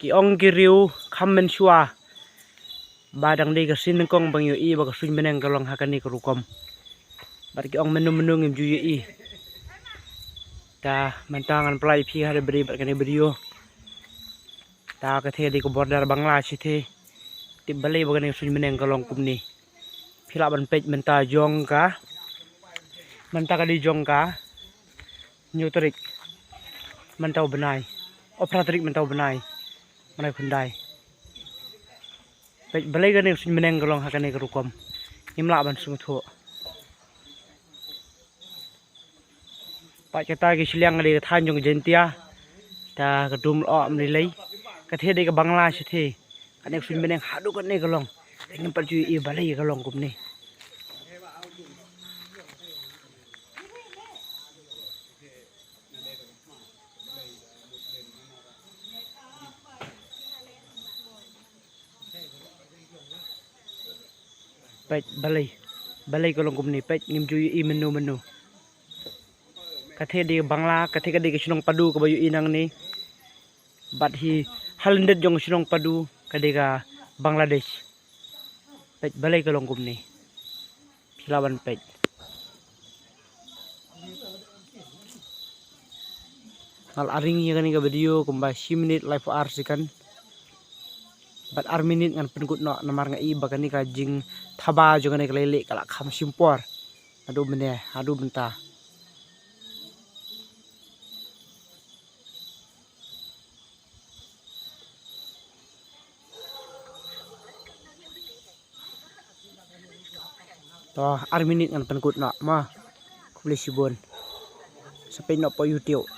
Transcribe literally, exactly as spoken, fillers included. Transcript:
Ki ong ki riew kham mynshuwa ba dang dei ka sien nyngkong ba ngi ïohi ba ka suiñ bneng ka long ha kane ka rukom. Bad ki ong mynno mynno ngim ju ïohi. Ta mynta ngan pynlait ïa phi ha kane ka video. Ta ka thie dei ka border Bangla shi thie. Tip balei ba kane ka suiñ bneng ka long kumne. Phi lah ban peit mynta jong ka. Mynta ka dei jong ka hynñiew tarik mynta u bnai. O, phra tarik mynta u bnai. Mynta u bnai. Peit balei kane ka suiñ bneng ka long ha kane ka rukom. Ngim lah ban sngewthuh. Peit kata ki shiliang ka dei ka thaiñ jong ka Jaintia. Ta ka dum lyoh ym lei lei. Ka thie dei ka Bangla shi thie. Kane ka suiñ bneng haduh kane ka long. Ngim pat ju ïohi balei ka long kumne. Peit balei, balei ka long kumne, peit ngim ju ïohi mynno mynno. Ka thie dei Bangla, ka thie ka dei ka shnong Padu kaba ïohi nangne. Bad hi ha lyndet jong ka shnong Padu ka dei ka Bangladesh. Peit balei ka long kumne. Phi lah ban peit. Nga la ring ïa kane ka video kumba shi minit laiphew ar second. Bad ar minit ngan pynkut noh namar nga i ba kane ka jingthaba jong kane ka leilieh ka la kham shim por. Haduh mynne, haduh mynta. To, ar minit ngan pynkut noh mo. Khublei shibun. Sa peit noh hapoh YouTube.